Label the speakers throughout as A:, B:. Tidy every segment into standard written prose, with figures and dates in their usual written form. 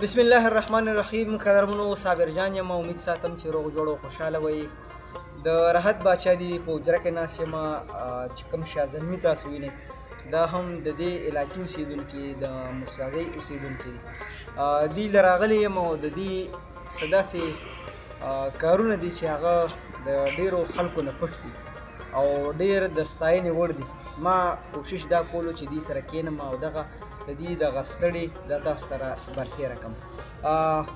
A: بسم الله الرحمن الرحیم. قدرمنو، صابر جان یم. امید ساتم چې روغ جوړ او خوشاله وئ. د راحت باچا دی په حجره کې ناست یم، چې کوم شاه زلمي تاسو وینئ، دا هم د دې علاقې اوسېدونکي، د موسازۍ اوسېدونکي دي. دوی له راغلی یم او د دې څه داسې کارونه دي چې هغه د ډېرو خلکو نه پټ دي او ډېر د ستاینې وړ دي. ما کوشش دا کولو چې دوی سره کښېنم او دغه د دې دغه ستړي دا تاسو ته را برسېره کړم.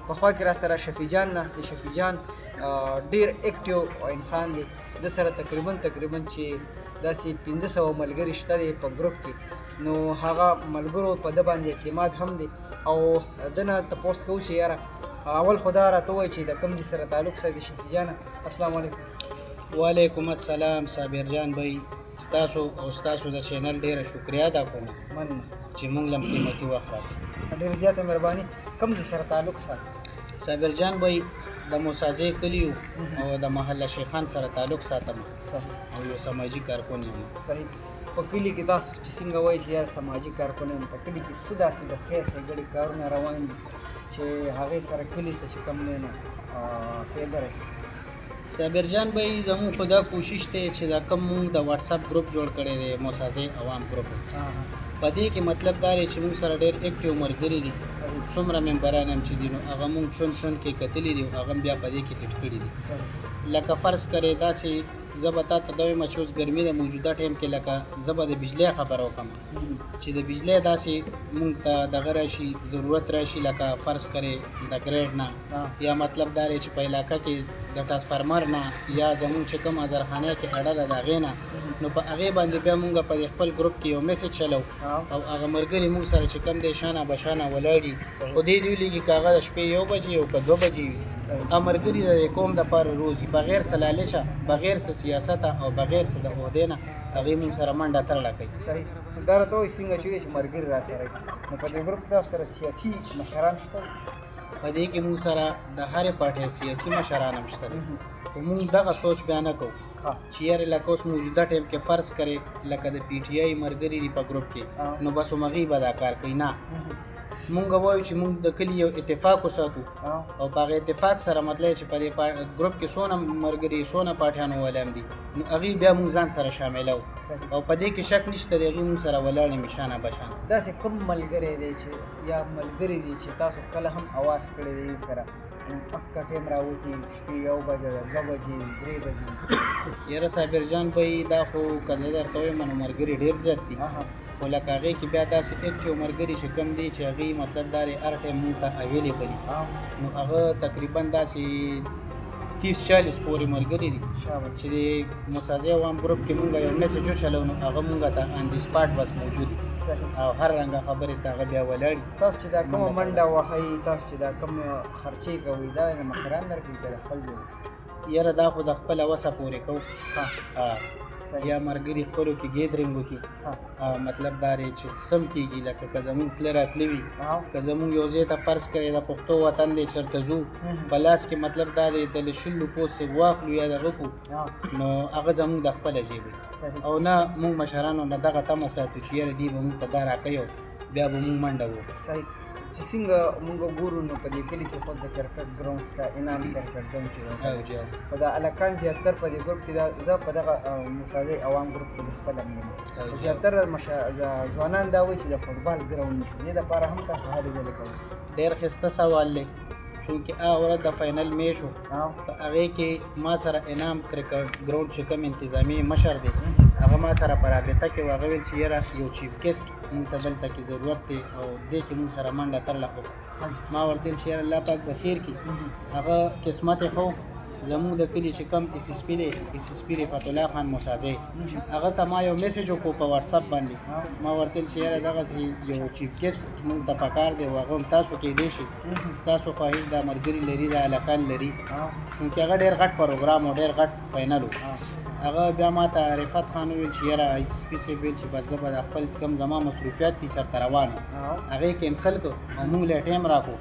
A: په خوا کې راسره شفیع جان ناست دی. شفیع جان ډېر active انسان دی. ده سره تقریبا چې داسې 500 ملګري شته دی په ګروپ کې، نو هغه ملګرو په ده باندې اعتماد هم دی او ده نه تپوس کوو چې یاره، اول خو دا راته ووایي چې د کوم ځای سره تعلق ساتي. شفیع جانه، السلام علیکم.
B: وعلیکم السلام صابر جان بھائی، ستاسو او ستاسو د چینل ډیره شکریا ادا کوم
A: مننه
B: چې مونږ لم قیمتي وخت راکړ.
A: ډېر زیاته مهرباني. کوم ځای سره تعلق ساتي؟
B: صابر جان بھائی، د موسازې کلیو او د محله شیخان سره تعلق ساتم او یو سماجي کارکون یم.
A: صحیح. په کلي کې تاسو چې څنګه وایي چې یار سماجي کارکون یم، په کلي کې څه داسې د خیر ښېګړې کارونه روان دي چې هغې سره کلي ته چې کوم دی نو فایده رسي؟
B: صابر جان بھائی، زموږ خو دا کوشش دی چې دا کوم مونږ د واتساپ ګروپ جوړ کړی دی، موسازې عوام ګروپ، په دې کې مطلب دا دی چې موږ سره ډېر active ملګري دي. څومره ممبران هم چې دي، نو هغه مونږ چون چون کې کتلي دي او هغه هم بیا په دې کې add کړي دي. لکه فرض کرې داسې زه به تا ته دا وایم چې اوس ګرمي ده، موجوده ټایم کې، لکه زه به د بجلۍ خبره وکړم چې د بجلۍ داسې مونږ ته دغه راشي، ضرورت راشي، لکه فرض کرې د ګریډ نه یا مطلب دا دی چې په علاقه کې د ټرانسفارمر نه یا زمونږ چې کوم ازرخانه کې اډه ده د هغې نه، نو په هغې باندې بیا مونږ په دې خپل ګروپ کې یو میسج چلو او هغه ملګري مونږ سره چې کوم دی شانه بشانه ولاړ دي، خو دې دی ولیږي، که هغه د شپې 1 بجې او که 2 بجې وي، هغه ملګري د قوم دپاره روزي، بغیر څه لالچه، بغیر څه سیاسته او بغیر څه د عهدې نه هغې مونږ سره منډه ترړه کوي.
A: صحیح. دا راته وایي څنګه چې ملګري را سره، نو په دې ګروپ کې تاسو سره سیاسي مشران شته؟
B: په دې کې مونږ سره د هرې پارټۍ سیاسي مشران هم شته دي، خو مونږ دغه سوچ بیا نه کوو چې یاره لکه اوس موجوده ټایم کې فرض کرې لکه د پي ټي آی ملګري دي په ګروپ کې، نو بس همغوی به دا کار کوي. نه، مونږ وایو چې مونږ د کلي یو اتفاق وساتو او په هغه اتفاق سره مطلب چې په دې ګروپ کې څونه ملګري، څونه پارټیانو والا هم دي، نو هغوی بیا مونږ ځان سره شاملو او په دې کې شک نشته دی، هغوی مونږ سره ولاړ وي شانه بشانه.
A: داسې کوم ملګری دی چې یا ملګری دی چې تاسو کله هم اواز کړی دی سره، نو پکه ټایم راوتي، شپې 1 بجه ده، 2 بجې، 3 بجې؟
B: یاره صابر جان بھائی، دا خو که زه درته وایم نو ملګري ډېر زیات دي، خو لکه هغې کې بیا داسې active ملګري چې کوم دي چې هغوی مطلب دا دی هر ټایم مونږ ته available، نو هغه تقریبا داسې 30-40 پورې ملګري دي چې د موسازې عوام ګروپ کې مونږ یو میسج وچلو، نو هغه مونږ ته on the spot بس موجود دي او هر رنګه خبرې ته هغه بیا ولاړ دي.
A: تاسو چې دا کومه منډه وهئ، تاسو چې دا کوم خرچې کوئ، دا د مشران درکوي که د خپل جوړ؟
B: یاره، دا خو د خپله وسه پورې کوو یا ملګري خپلو کې gathering وکړي. مطلب دا دی چې سم کېږي، لکه که زمونږ تله راتلي وي، که زمونږ یو ځای ته فرض کړئ د پښتو وطن دی چېرته ځو، په لاس کې مطلب دا دی د 20 روپو څه واخلو یا دغه کړو، نو هغه زمونږ د خپله جیب وي او نه مونږ مشرانو نه دغه تمه ساتو چې یاره دوی به مونږ ته دا راکوي او بیا به مونږ منډه وو.
A: صحیح. چې څنګه مونږ ګورو، نو په دې کلي کې خو د کرکټ ګراوند شته، انعام کرکټ ګراوند چې وایي، خو دا هلکان زیاتر په دې ګروپ کې، دا زه په دغه موسازۍ عوام ګروپ کې خپله هم یم، زیاتره ځوانان دا وایي چې د فوټبال ګراوند نشته. دې دپاره هم تاسو هلې ځلې کوئ؟
B: ډېر ښایسته سوال دی. چونکې هغه ورځ د فاینل میچ و، په هغې کې ما سره انعام کرکټ ګراوند چې کوم انتظامیې مشر دی، هغه ما سره په رابطه کې و. هغه ویل چې یاره، یو chief guest مونږ ته دلته کې ضرورت دی او دې کې مونږ سره منډه ترله وکړه. ما ورته ویل چې یاره، الله پاک به خیر کړي. هغه قسمت یې ښه و، زموږ د کلي چې کوم اس اس پي دی، اس اس پي رفعت الله خان موسازی، هغه ته ما یو میسج وکړو په واتساپ باندې. ما ورته ویل چې یاره، دغسې یو chief guest مونږ ته پکار دی او هغه هم تاسو کېدی شي، ستاسو خواهش دا ملګري لري، دا هلکان لري، چونکې هغه ډېر غټ پروګرام و، ډېر غټ فاینل و. هغه بیا ما ته رفعت خان وویل چې یاره، اس اس پي صاحب ویل چې بس زه به د خپل کوم زما مصروفیات دي، چېرته روان یم، هغې cancel کړ او مونږ له ټایم راکړو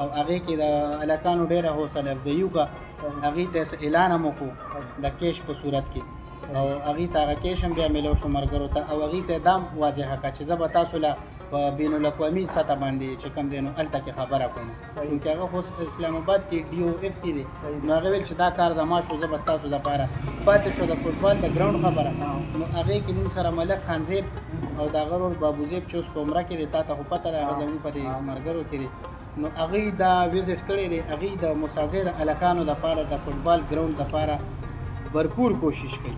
B: او هغې کې د هلکانو ډېره حوصله افزایي وکړه. هغې ته اعلان هم وکړو د کیش په صورت کې او هغې ته هغه کیش هم بیا میلو شو ملګرو ته او هغې ته دا هم واضحه کړه چې زه به تاسو له په بین الاقوامي سطح باندې چې کوم دی نو هلته کې خبره کوم، چونکې هغه خو اسلام آباد کې ډي او اف سي دی. نو هغه ویل چې دا کار د ما شو، زه به ستاسو دپاره پاتې شو. د فوټبال د ګراونډ خبره، نو هغې کې مونږ سره ملک خانزیب او د هغه ورور بابوزیب چې اوس په عمره کې دی، تا ته خو پته ده، هغه زموږ په دې ملګرو کې دی، نو هغوی دا وزټ کړی دی. هغوی د موسازۍ د هلکانو دپاره د فوټبال ګراونډ دپاره برپور کوشش کوي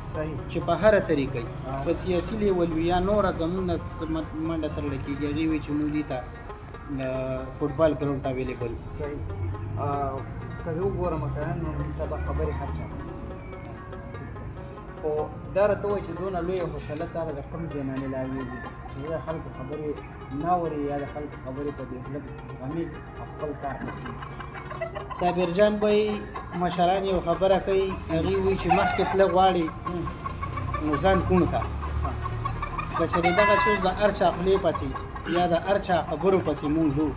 B: چې په هره طریقه په سیاسي لیول وي یا نوره زموږ نه منډه ترړه کېږي، هغوی وایي چې موږ دې ته فوټبال ګراونډ اویلیبل.
A: صحیح. که زه وګورم که نه، نو نن سبا خبرې هر چا، خو دا راته ووایي چې دونه لویه حوصله تا ته د کوم ځای نه ملاوېږي چې زه د خلکو خبرې نه اورې یا د خلکو خبرې په دې خوله زغمې او خپل کار پسې؟
B: صابر جان بای، مشران یو خبره کوي، هغوی وایي چې مخکې تله غواړي نو ځان کوڼ کا. که چېرې دغه څوک د هر چا خولې پسې یا د هر چا خبرو پسې مونږ ځو،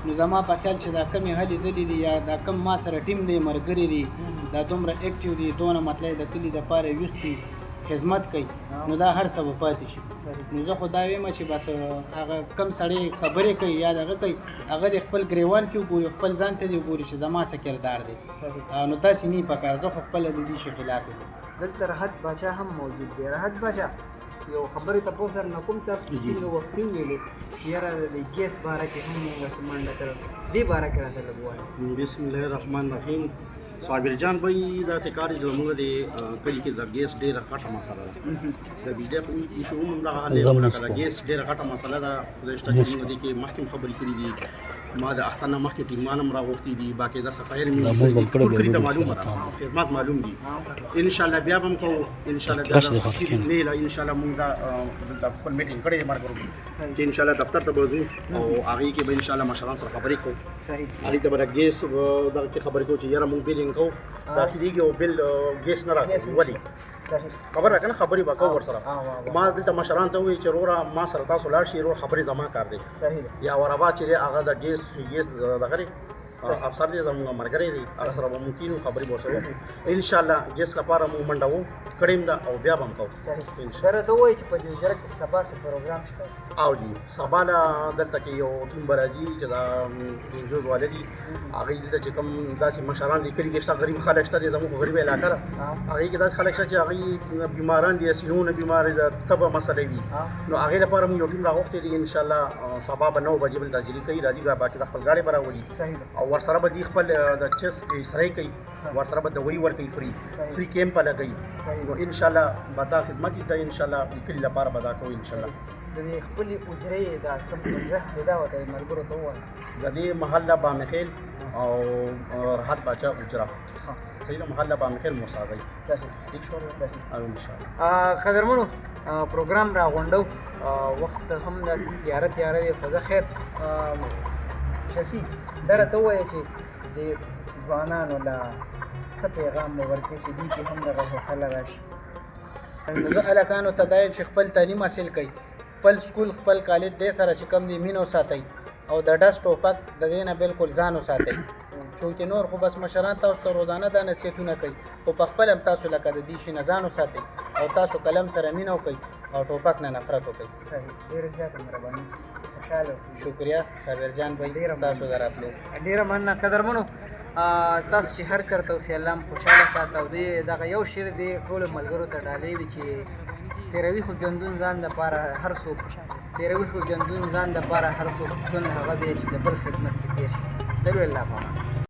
B: نو زما په خیال چې دا کمې هلې ځلې دي یا دا کم ما سره ټیم دی، ملګري دي، دا دومره اکټیو دي، دونه مطلب د کلي دپاره ویښ دي، خدمت کوي، نو دا هر څه به پاتې شي. نو زه خو دا وایم چې بس هغه کم سړی خبرې کوي یا دغه کوي، هغه د خپل ګریوان کې وګوري، خپل ځان ته دې وګوري چې زما څه کردار دی. نو داسې نه پکار، زه خو خپله د دې شي خلاف یم.
A: دلته راحت باچا هم موجود دی. راحت باچا، یو خبرې تپوس درنه کوم. تاسو څنګه وختي وویلې چې یاره د ګیس باره کې هم موږ څه منډه کړه، دې باره کې راته لږ ووایه.
C: بسم الله الرحمن الرحیم. صابر جان بھائی، داسې کار چې زموږ د کلي کې د ګیس ډېره غټه مسله ده، د بجلۍ خو ایشو هم دغه حال دی، د ګیس ډېره غټه مسله ده. خدای شته چې موږ دې کې مخکې هم خبرې کړې دي، ما د اختر نه مخکې ټیمان هم راغوښتي دي، باقاعده صفایر مې ټول کلي ته معلومه ده، خدمات معلوم دي. ان شاء الله بیا به هم کوو، ان شاء الله بیا نه، ان شاء الله موږ دا دلته خپل میټینګ کړی دی ملګرو چې ان شاء الله دفتر ته به ځو او هغې کې به ان شاء الله مشران سره خبرې کوو. هغې ته به د ګیس دغه کې خبرې کوو چې یاره موږ بیلینګ کوو، داخلېږي او بل ګیس نه راکوي، ولې؟ خبره کنه، خبرې به کوو ورسره. ما دلته مشران ته وویل چې وروره ما سره تاسو لاړ شئ، ورور خبرې زما کار دی. یا ورابا چې دی هغه د ګیس دغه دی افسر دی، زموږ ملګری دی، هغه سره به مونږ کښېنو، خبرې به ورسره وکړو. ان شاء الله ګیس لپاره مونږ منډه وو کړې هم ده او بیا به هم کوو.
A: دا راته ووایي چې په دې حجره کې سبا څه پروګرام شته؟
C: او جی، سبا له دلته کې یو ټیم به راځي چې دا انجوز والا دي، هغوی دلته چې کوم داسې مشران دي کلي کې شته، غریب خلک شته، زموږ غریبه علاقه ده، هغې کې داسې خلک شته چې هغوی بیماران دي، سینو نه بیمار دي، تبه مسله وي، نو هغې لپاره موږ یو ټیم راغوښتی دی. ان شاء الله سبا به 9 بجې بل حاضري کوي، راځي به، باقي د خپل ګاډی به راولي او ورسره به دوی خپل د چس ایسرې کوي، ورسره به دوایي ورکوي، فري کیمپ به لګوي. نو ان شاء الله به دا خدمت وي، ان شاء الله د کلي لپاره به دا کوو ان شاء الله.
A: د دې خپلې حجرې دا کوم ادرس دی، دا ورته ملګرو ته ووایه.
C: د دې محله بامخیل او راحت باچا حجره، صحیح ده، محله بامخیل موسادی. ټیک شو؟
A: صحیح.
C: او ان شاء الله.
A: قدرمنو، پروګرام را غونډو، وخت هم داسې تیاره تیاره دی، خو زه خیر. شفیع، دا راته ووایه چې د ځوانانو له څه پیغام به ورکړي چې دوی کې هم دغه حوصله راشي؟
B: نو زه هلکانو ته دا یم چې خپل تعلیم حاصل کړئ، خپل سکول خپل کالج دې سره چې کوم دی مینه وساتئ او د ډس ټوپک د دې نه بالکل ځان وساتئ، چونکې نور خو بس مشران تاسو ته روزانه دا نصیحتونه کوي، خو په خپل هم تاسو لکه د دې شي نه ځان وساتئ او تاسو قلم سره مینه وکړئ او ټوپک نه نفرت وکړئ.
A: صحیح، ډېره زیاته مهرباني، خوشحاله اوسئ.
B: شکریه صابر جان بھائی، ستاسو د راتلو
A: ډېره مننه. قدرمنو، تاسو چې هر چېرته اوسئ، الله مو خوشحاله ساته او دې دغه یو شعر دې ټولو ملګرو ته ډالۍ وي چې تېروي خو ژوندون ځان دپاره هر څوک، تېروي خو ژوندون ځان دپاره هر څوک، ژوند هغه دی چې د بل خدمت کې تېر شي. د لوی الله په امان.